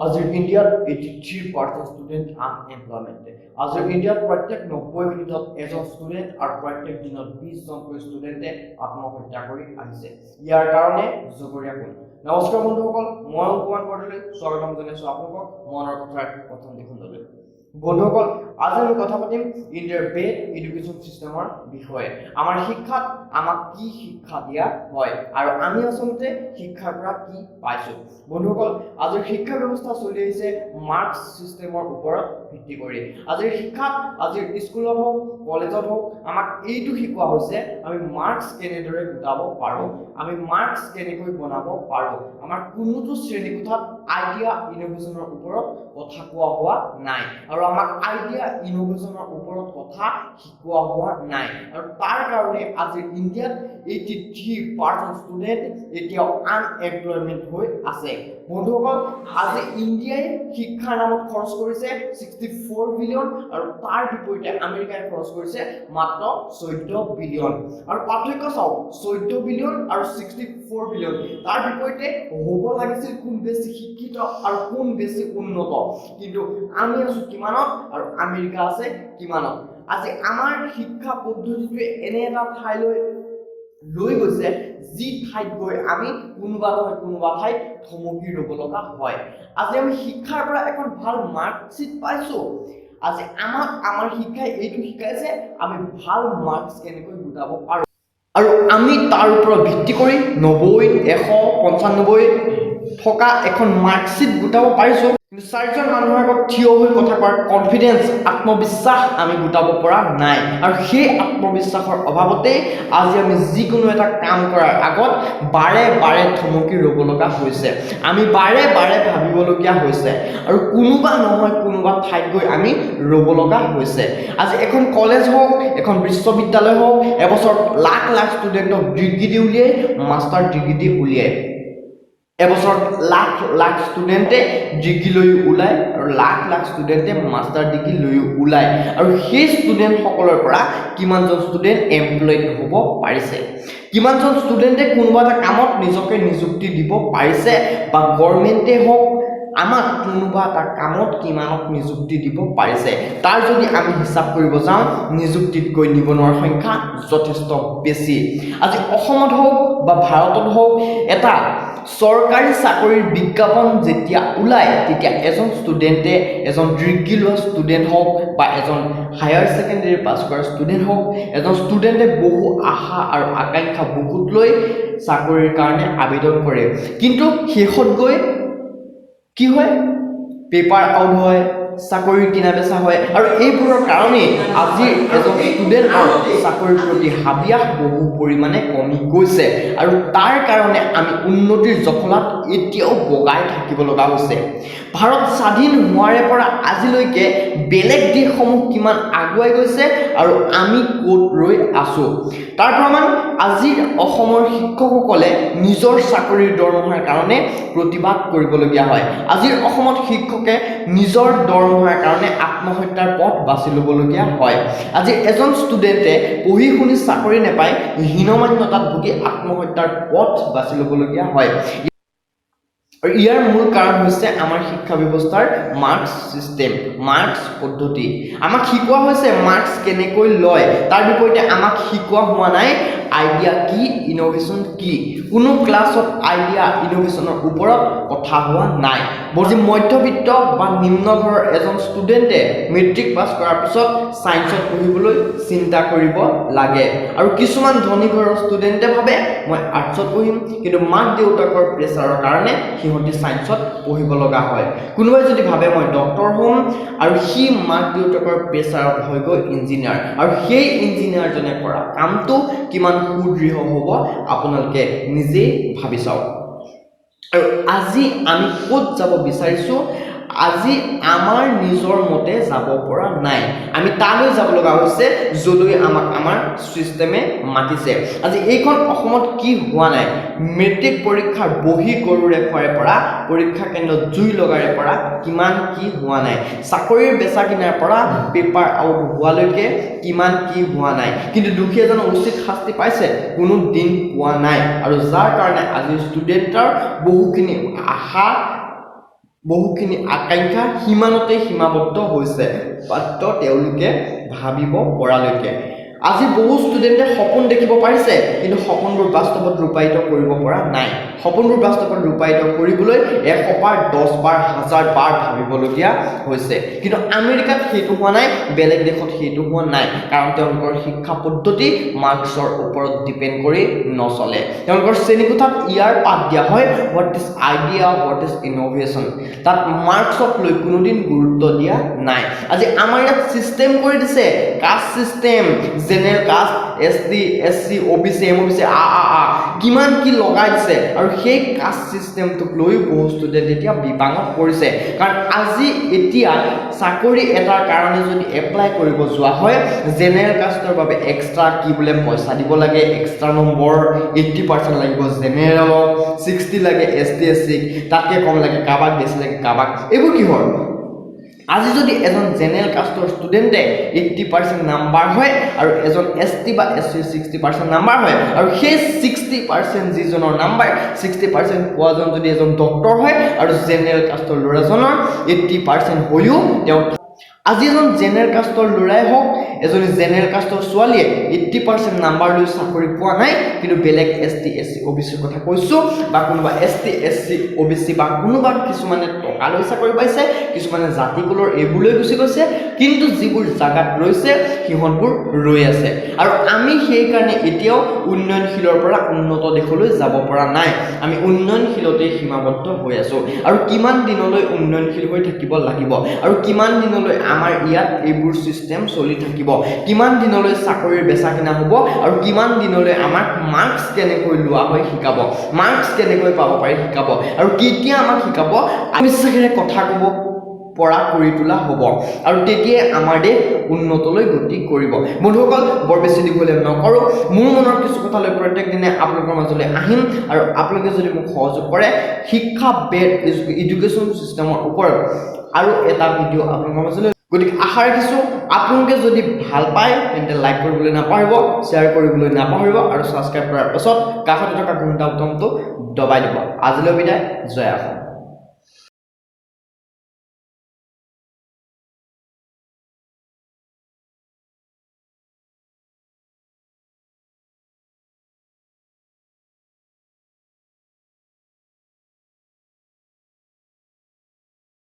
আজিৰ ইণ্ডিয়াত 83% student unemployment. আজিৰ ইণ্ডিয়াত প্ৰত্যেক 90 মিনিটত এজন ষ্টুডেণ্ট আৰু প্ৰত্যেক দিনত 20জনকৈ ষ্টুডেণ্টে আত্মহত্যা কৰি আহিছে। ইয়াৰ কাৰণে জগৰীয়া কোন? নমস্কাৰ বন্ধুসকল, মই অংকুমান বৰদলৈ স্বাগতম জনাইছোঁ আপোনালোকক মনৰ কথাৰ প্ৰথম খণ্ডলৈ। বন্ধুসকল, আজি আমি কথা পাতিম ইণ্ডিয়াৰ বেড এডুকেশ্যন ছিষ্টেমৰ বিষয়ে। আমাৰ শিক্ষাত আমাক কি শিক্ষা দিয়া হয় আৰু আমি আচলতে শিক্ষাৰ পৰা কি পাইছোঁ? বন্ধুসকল, আজিৰ শিক্ষা ব্যৱস্থা চলি আহিছে মাৰ্কছ ছিষ্টেমৰ ওপৰত ভিত্তি কৰি। আজিৰ শিক্ষাত, আজিৰ স্কুলত হওক, কলেজত হওক, আমাক এইটো শিকোৱা হৈছে আমি মাৰ্কছ কেনেদৰে গোটাব পাৰোঁ, আমি মাৰ্কছ কেনেকৈ বনাব পাৰোঁ। আমাৰ কোনোটো শ্ৰেণীকোঠাত আইডিয়া ইন'ভেশ্যনৰ ওপৰত কথা কোৱা হোৱা নাই আৰু আমাক আইডিয়া ইন'ভেশ্যনৰ ওপৰত কথা শিকোৱা হোৱা নাই। আৰু তাৰ কাৰণে আজিৰ ইণ্ডিয়াত 83% ষ্টুডেণ্ট এতিয়াও আনএমপ্লয়মেণ্ট হৈ আছে। বন্ধুসকল, আজি ইণ্ডিয়াই শিক্ষাৰ নামত খৰচ কৰিছে 64 বিলিয়ন আৰু তাৰ বিপৰীতে আমেৰিকাই খৰচ কৰিছে মাত্ৰ 14 বিলিয়ন। আৰু পাৰ্থক্য চাওক, 14 বিলিয়ন আৰু 64 বিলিয়ন। তাৰ বিপৰীতে হ'ব লাগিছিল কোন বেছি শিক্ষিত আৰু কোন বেছি উন্নত। কিন্তু আমি আছোঁ কিমানত আৰু আমেৰিকা আছে কিমানত? আজি আমাৰ শিক্ষা পদ্ধতিটোৱে এনে এটা ঠাইলৈ লৈ গৈছে, যি ঠাইত গৈ আমি কোনোবা নহয় কোনোবা ঠাইত থমকি ৰ'ব লগা হয়। আজি আমি শিক্ষাৰ পৰা এখন ভাল মাৰ্কশ্বিট পাইছোঁ। আজি আমাক আমাৰ শিক্ষাই এইটো শিকাইছে আমি ভাল মাৰ্কছ কেনেকৈ গোটাব পাৰোঁ আৰু আমি তাৰ ওপৰত ভিত্তি কৰি 90, 100, 95 থকা এখন মাৰ্কশ্বিট গোটাব পাৰিছোঁ। কিন্তু চাৰিজন মানুহৰ আগত থিয় হৈ কথা কোৱাৰ কনফিডেঞ্চ, আত্মবিশ্বাস আমি গোটাব পৰা নাই। আৰু সেই আত্মবিশ্বাসৰ অভাৱতেই আজি আমি যিকোনো এটা কাম কৰাৰ আগত বাৰে বাৰে থমকি ৰ'ব লগা হৈছে, আমি বাৰে বাৰে ভাবিবলগীয়া হৈছে আৰু কোনোবা নহয় কোনোবা ঠাইত গৈ আমি ৰ'ব লগা হৈছে। আজি এখন কলেজ হওক, এখন বিশ্ববিদ্যালয় হওক, এবছৰত লাখ লাখ ষ্টুডেণ্টক ডিগ্ৰী দি উলিয়াই, মাষ্টাৰ ডিগ্ৰী দি উলিয়াই। এবছৰত লাখ লাখ ষ্টুডেণ্টে ডিগ্ৰী লৈ ওলায় আৰু লাখ লাখ ষ্টুডেণ্টে মাষ্টাৰ ডিগ্ৰী লৈও ওলায়। আৰু সেই ষ্টুডেণ্টসকলৰ পৰা কিমানজন ষ্টুডেণ্ট এমপ্লয়ড হ'ব পাৰিছে? কিমানজন ষ্টুডেণ্টে কোনোবা এটা কামত নিজকে নিযুক্তি দিব পাৰিছে? বা গভৰ্ণমেণ্টে হওক, আমাক কোনোবা এটা কামত কিমানক নিযুক্তি দিব পাৰিছে? তাৰ যদি আমি হিচাপ কৰিব যাওঁ, নিযুক্তিতকৈ নিবনুৱাৰ সংখ্যা যথেষ্ট বেছি। আজি অসমত হওক বা ভাৰতত হওক, এটা চৰকাৰী চাকৰিৰ বিজ্ঞাপন যেতিয়া ওলায়, তেতিয়া এজন ষ্টুডেণ্টে, এজন ডিগ্ৰী লোৱা ষ্টুডেণ্ট হওক বা এজন হায়াৰ ছেকেণ্ডেৰী পাছ কৰা ষ্টুডেণ্ট হওক, এজন ষ্টুডেণ্টে বহু আশা আৰু আকাংক্ষা বুকুত লৈ চাকৰিৰ কাৰণে আবেদন কৰে। কিন্তু শেষত গৈ কি হয়? পেপাৰ আউট হয়, চাকৰিৰ কিনা বেচা হয়। আৰু এইবোৰৰ কাৰণেই আজিৰ এজন ষ্টুডেণ্টৰ চাকৰিৰ প্ৰতি হাবিয়াস বহু পৰিমাণে কমি গৈছে আৰু তাৰ কাৰণে আমি উন্নতিৰ জখলাত এতিয়াও বগাই থাকিব লগা হৈছে। ভাৰত স্বাধীন হোৱাৰে পৰা আজিলৈকে বেলেগ দেশসমূহ কিমান আগুৱাই গৈছে আৰু আমি ক'ত ৰৈ আছোঁ, তাৰ প্ৰমাণ আজিৰ অসমৰ শিক্ষকসকলে নিজৰ চাকৰিৰ দৰমহাৰ কাৰণে প্ৰতিবাদ কৰিবলগীয়া হয়। আজিৰ অসমত শিক্ষকে নিজৰ দৰমহাৰ কাৰণে আত্মহত্যাৰ পথ বাছি ল'বলগীয়া হয়। আজি এজন ষ্টুডেণ্টে পঢ়ি শুনি চাকৰি নাপাই হীনমান্যতাত ভুগি আত্মহত্যাৰ পথ বাছি ল'বলগীয়া হয়। আৰু ইয়াৰ মূল কাৰণ হৈছে আমাৰ শিক্ষা ব্যৱস্থাৰ মাৰ্কছ ছিষ্টেম, মাৰ্কছ পদ্ধতি। আমাক শিকোৱা হৈছে মাৰ্কছ কেনেকৈ লয়, তাৰ বিপৰীতে আমাক শিকোৱা হোৱা নাই আইডিয়া কি, ইন'ভেশ্যন কি। কোনো ক্লাছত আইডিয়া ইন'ভেশ্যনৰ ওপৰত কথা হোৱা নাই। আজি মধ্যবিত্ত বা নিম্ন ঘৰৰ এজন ষ্টুডেণ্টে মেট্ৰিক পাছ কৰাৰ পিছত ছায়েন্সত পঢ়িবলৈ চিন্তা কৰিব লাগে আৰু কিছুমান ধনী ঘৰৰ ষ্টুডেণ্টে ভাবে মই আৰ্টছত পঢ়িম, কিন্তু মাক দেউতাকৰ প্ৰেছাৰৰ কাৰণে সিহঁতি ছায়েন্সত পঢ়িব লগা হয়। কোনোবাই যদি ভাবে মই ডক্টৰ হ'ম আৰু সি মাক দেউতাকৰ প্ৰেছাৰত হৈ গৈ ইঞ্জিনিয়াৰ, আৰু সেই ইঞ্জিনিয়াৰজনে কৰা কামটো কিমান সুদৃঢ় হ'ব, আপোনালোকে নিজেই ভাবি চাওক। আৰু আজি আমি ক'ত যাব বিচাৰিছোঁ? আজি আমাৰ নিজৰ মতে যাব পৰা নাই। আমি তালৈ যাব লগা হৈছে যলৈ আমাক আমাৰ ছিষ্টেমে মাতিছে। আজি এইখন অসমত কি হোৱা নাই? মেট্ৰিক পৰীক্ষাৰ বহী গৰুৰে খোৱাৰে পৰা, পৰীক্ষা কেন্দ্ৰত জুই লগাৰে পৰা কিমান কি হোৱা নাই? চাকৰিৰ বেচা কিনাৰ পৰা পেপাৰ আউট হোৱালৈকে কিমান কি হোৱা নাই? কিন্তু দোষীয়ে জানো উচিত শাস্তি পাইছে? কোনো দিন পোৱা নাই। আৰু যাৰ কাৰণে আজি ষ্টুডেণ্টৰ বহুখিনি আশা বহুখিনি আকাংক্ষা সিমানতে সীমাবদ্ধ হৈছে, মাত্ৰ তেওঁলোকে ভাবিব পৰালৈকে। আজি বহু ষ্টুডেণ্টে সপোন দেখিব পাৰিছে, কিন্তু সপোনবোৰ বাস্তৱত ৰূপায়িত কৰিব পৰা নাই। সপোনবোৰ বাস্তৱত ৰূপায়িত কৰিবলৈ 100 বাৰ, 10 বাৰ, হাজাৰ বাৰ ভাবিবলগীয়া হৈছে। কিন্তু আমেৰিকাত সেইটো হোৱা নাই, বেলেগ দেশত সেইটো হোৱা নাই। কাৰণ তেওঁলোকৰ শিক্ষা পদ্ধতি মাৰ্কছৰ ওপৰত ডিপেণ্ড কৰি নচলে। তেওঁলোকৰ শ্ৰেণীকোঠাত ইয়াৰ পাঠ দিয়া হয়, what is idea, what is innovation। তাত মাৰ্কছক লৈ কোনোদিন গুৰুত্ব দিয়া নাই। আজি আমাৰ ইয়াত ছিষ্টেম কৰি দিছে, caste system, general caste, ST, SC, OBC, MOBC, আ আ আ কিমান কি লগাই দিছে। আৰু সেই কাষ্ট ছিষ্টেমটোক লৈও বহু ষ্টুডেণ্ট এতিয়া বিপাঙত পৰিছে। কাৰণ আজি এতিয়া চাকৰি এটাৰ কাৰণে যদি এপ্লাই কৰিব যোৱা হয়, জেনেৰেল কাষ্টৰ বাবে এক্সট্ৰা কি বোলে পইচা দিব লাগে, এক্সট্ৰা নম্বৰ, 80% লাগিব জেনেৰেলক, 60 লাগে এছ টি, এছ চিক, তাতকৈ কম লাগে কাৰোবাক, বেছি লাগে কাৰোবাক। এইবোৰ কিহৰ? আজি যদি এজন জেনেৰেল কাষ্টৰ ষ্টুডেণ্টে 80% নাম্বাৰ হয় আৰু এজন এছ টি বা এছ চিৰ 60% নাম্বাৰ হয় আৰু সেই 60% যিজনৰ নাম্বাৰ, 60% পোৱাজন যদি এজন ডক্টৰ হয় আৰু জেনেৰেল কাষ্টৰ ল'ৰাজনৰ 80% হৈও তেওঁ, আজি এজন জেনেৰেল কাষ্টৰ ল'ৰাই হওক, এজনী জেনেৰেল কাষ্টৰ ছোৱালীয়ে 80% নাম্বাৰ লৈ চাকৰি পোৱা নাই। কিন্তু বেলেগ এছ টি, এছ চি, অ' বি চিৰ কথা কৈছোঁ বা কোনোবা এছ টি, এছ চি, অ' বি চি বা কোনোবা কিছুমানে টকা লৈ চাকৰি পাইছে, কিছুমানে জাতি কুলৰ এইবোৰ লৈ গুচি গৈছে। কিন্তু যিবোৰ জাগাত ৰৈছে, সিহঁতবোৰ ৰৈ আছে। আৰু আমি সেইকাৰণে এতিয়াও উন্নয়নশীলৰ পৰা উন্নত দেশলৈ যাব পৰা নাই। আমি উন্নয়নশীলতেই সীমাবদ্ধ হৈ আছোঁ। আৰু কিমান দিনলৈ উন্নয়নশীল হৈ থাকিব লাগিব? আৰু কিমান দিনলৈ আমাৰ ইয়াত এইবোৰ ছিষ্টেম চলি থাকিব? কিমান দিনলৈ চাকৰিৰ বেচা কিনা হ'ব? আৰু কিমান দিনলৈ আমাক মাৰ্কছ কেনেকৈ লোৱা হয় শিকাব, মাৰ্কছ কেনেকৈ পাব পাৰি শিকাব? আৰু কেতিয়া আমাক শিকাব, আত্মবিশ্বাসেৰে কথা ক'ব পৰা কৰি তোলা হ'ব? আৰু তেতিয়াই আমাৰ দেশ উন্নতলৈ গতি কৰিব। বন্ধুসকল, বৰ বেছি দীঘলীয়া নকৰোঁ। মোৰ মনৰ কিছু কথা লৈ প্ৰত্যেক দিনে আপোনালোকৰ মাজলৈ আহিম। আৰু আপোনালোকে যদি মোক সহযোগ কৰে, শিক্ষা বেড এডুকেশ্যন ছিষ্টেমৰ ওপৰত আৰু এটা ভিডিঅ' আপোনালোকৰ মাজলৈ। গতিকে আশা ৰাখিছোঁ, আপোনালোকে যদি ভাল পায় তেন্তে লাইক কৰিবলৈ নাপাহৰিব, শ্বেয়াৰ কৰিবলৈ নাপাহৰিব আৰু ছাবস্ক্ৰাইব কৰাৰ পাছত কাষতে থকা ঘণ্টা বুটামটো দবাই দিব। আজিলৈ বিদায়। জয় অসম।